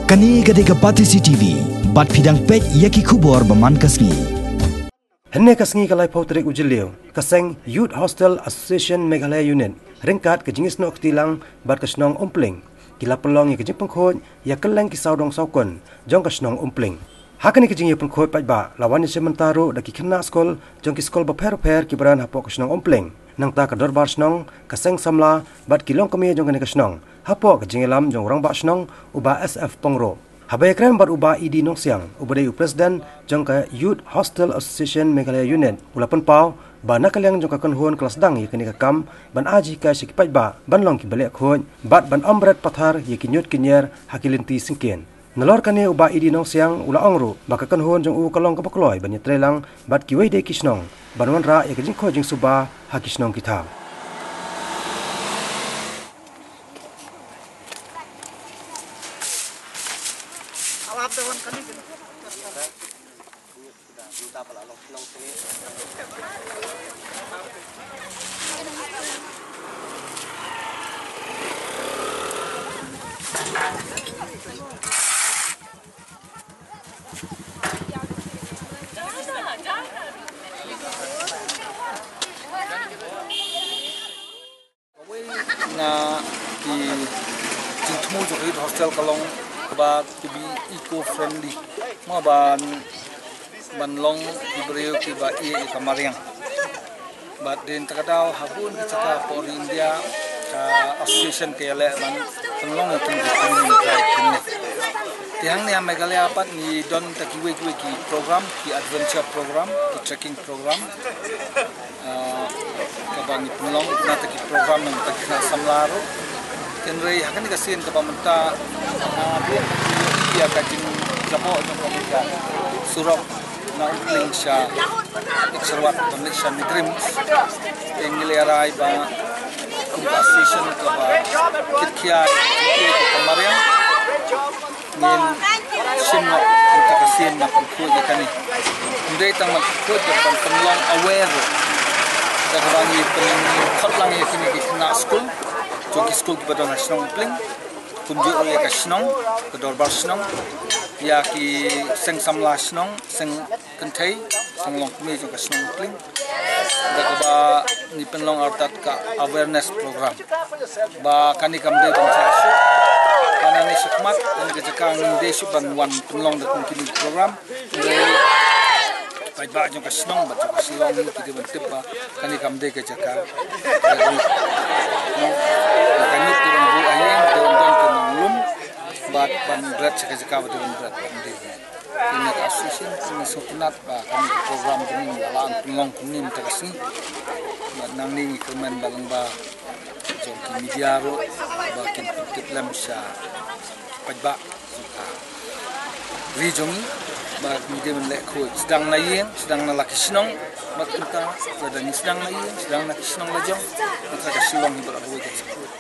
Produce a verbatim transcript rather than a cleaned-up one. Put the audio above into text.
Kane ka dei ka Batesi T V, bad phi dang peit ïa ki khubor ba man ka sngi. Hynne ka sngi ka laiphew tarik u Jylliew, ka seng Youth Hostel Association Meghalaya Unit ryngkat ka jingïasnoh kti lang bad ka shnong Umpling, ki la pynlong ïa ka jingpynkhuid ïa kylleng ki sawdong sawkun jong ka shnong Umpling. Ha kane ka jingïapynkhuid paidbah la wan ïashim bynta ruh da ki khynnah skul jong ki skul bapher bapher kiba don hapoh ka shnong Umpling. Nangta ka dorbar shnong, ka seng samla bad ki longkmie jong kane ka shnong, hapoh ka jingïalam jong u rangbah shnong u Bah S F Pyngrope. Haba ïakren bad u Bah E D Nongsiang, uba dei u president jong ka Youth Hostel Association Meghalaya Unit, u la pynpaw ba na ka liang jong ka kynhun ka la sdang ïa kane ka kam ban ai jinghikai sha ki paidbah ban long kiba leh khuid bad ban ym bret pathar ïa ki ñiut ki ñier ha ki lynti syngkien. Nalor kane u Bah E D Nongsiang u la ong ruh ba ka kynhun jong u ka long kaba kloi ban ïatrei lang bad kiwei de ki shnong ban wanrah ïa ka jingkhuid jingsuba ha ki shnong ki thaw. Kawei na ki jingthmu jong ka Youth Hostel ka long ba to be eco friendly. Mo ban, ban long ki briew kiba ïeit ïa ka mariang. Bad hadien kata ka daw ha bun ki jaka hapoh ri India, ka association ka ïaleh ban pynlong ïa kine ki community drive kine. Te hangne ha Meghalaya pat ngi don tang kiwei kiwei ki program, ki adventure program, ki trekking program. Ah, kaba ngi pynlong na tang ki program na tang ki khynnah samla ruh. Hynrei ha kane ka sien kaba mynta, ah, ïa ka jingjaboh jong ka surok na Umpling sha Lake Sherwat, na Lake sha NEIGRIHMS. Te ngi la rai ba kum ka association kaba kit khia ïa ka mariang, ngin shim noh ïa ka sien ban pynkhuid ïa kane. Ym dei tang ban pynkhuid, ban pynlong aware ruh. Da kaba ngi pynkhot lang ïa kine ki khynnah skul jong ki skul kiba don ha shnong Umpling, kumjuh ruh ïa ka shnong, ka dorbar shnong, ïa ki seng samla shnong, seng kynthei, seng longkmie jong ka shnong Umpling. Da kaba ngi pynlong artat ka awareness program. Ba kane kam dei ban sah shuh. Kane ni shakhmat, kane ka jaka ngim dei shuh ban wan pynlong da kum kine ki program. Dei paidbah jong ka shnong bad jong ka Shillong hi ki dei ban tip ba kane kam dei ka jaka. Ka ñiut, no. Ka ñiut dei ban buh ha ïing, dei ban don ka nonglum. Bad ban bret sha ka jaka ba dei ban bret, ban dei. Kine ka association, kine sngewtynnat ba kane ka program kine ngi la lah ban pynlong kumne mynta ka sngi. Bad nangne ngi kyrmen ba lyngba jong ki media ruh ba kin pyntip lem sha paidbah jong ka ri jong ngi ba ngi dei ban leh khuid, sdang na ïing, sdang na la ki shnong. Bad mynta lada ngi sdang na ïing, sdang na ki shnong la jong, mynta ka Shillong hi baroh kawei kan sa khuid.